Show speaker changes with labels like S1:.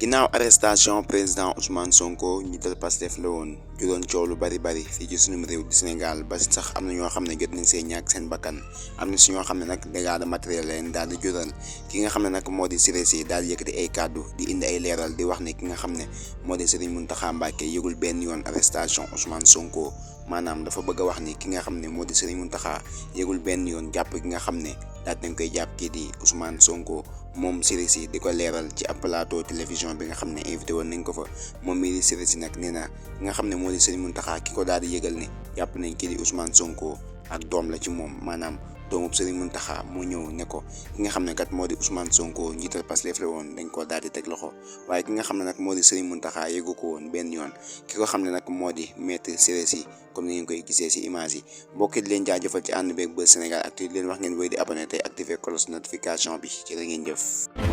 S1: ginnaaw arrestation président Ousmane Sonko njiital Pastef la woon juróon coow lu bari fii ci sunum réew di Sénégal ba sax am na ñoo xam ne jot nañ see ñàkk seen bakkan am na si ñoo xam ne nag dégâts de matériel leen daal di jural ki nga xam ne nag moo di Siré Sy daal di yëkkati ay kàddu di indi ay leeral di wax ne ki nga xam ne moo di Serigne Mountakha Mbacké yëgul benn yoon arrestation Ousmane Sonko maanaam dafa bëgg a wax ni ki nga xam ne moo di Serigne Mountakha yëgul benn yoon jàpp ki nga xam ne daal nañ koy jàpp kii di Ousmane Sonko moom Siré Sy di ko leeral ci ab plateau télévision bi nga xam ne invité woon nañ ko fa moom mii di Siré Sy nag nee na ki nga xam ne moo di Serigne Mountakha ki ko daal di yëgal ne jàpp nañ kii di Ousmane Sonko ak doom la ci moom maanaam doomu Serigne Mountakha moo ñëw ne ko ki nga xam ne kat moo di Ousmane Sonko njiital Pastef la woon dañ koo daal di teg loxo waaye ki nga xam ne nag moo di Serigne Mountakha yëgu ko woon benn yoon ki ko xam ne nag moo di maître Siré Sy comme ni ngeen koy gisee ci image yi mbokk yi di leen jaajëfal ci ànd beeg Buzz Sénégal Actu di leen wax ngeen wéy di abonné tey activer cloche notification bi ci la ngeen jëf.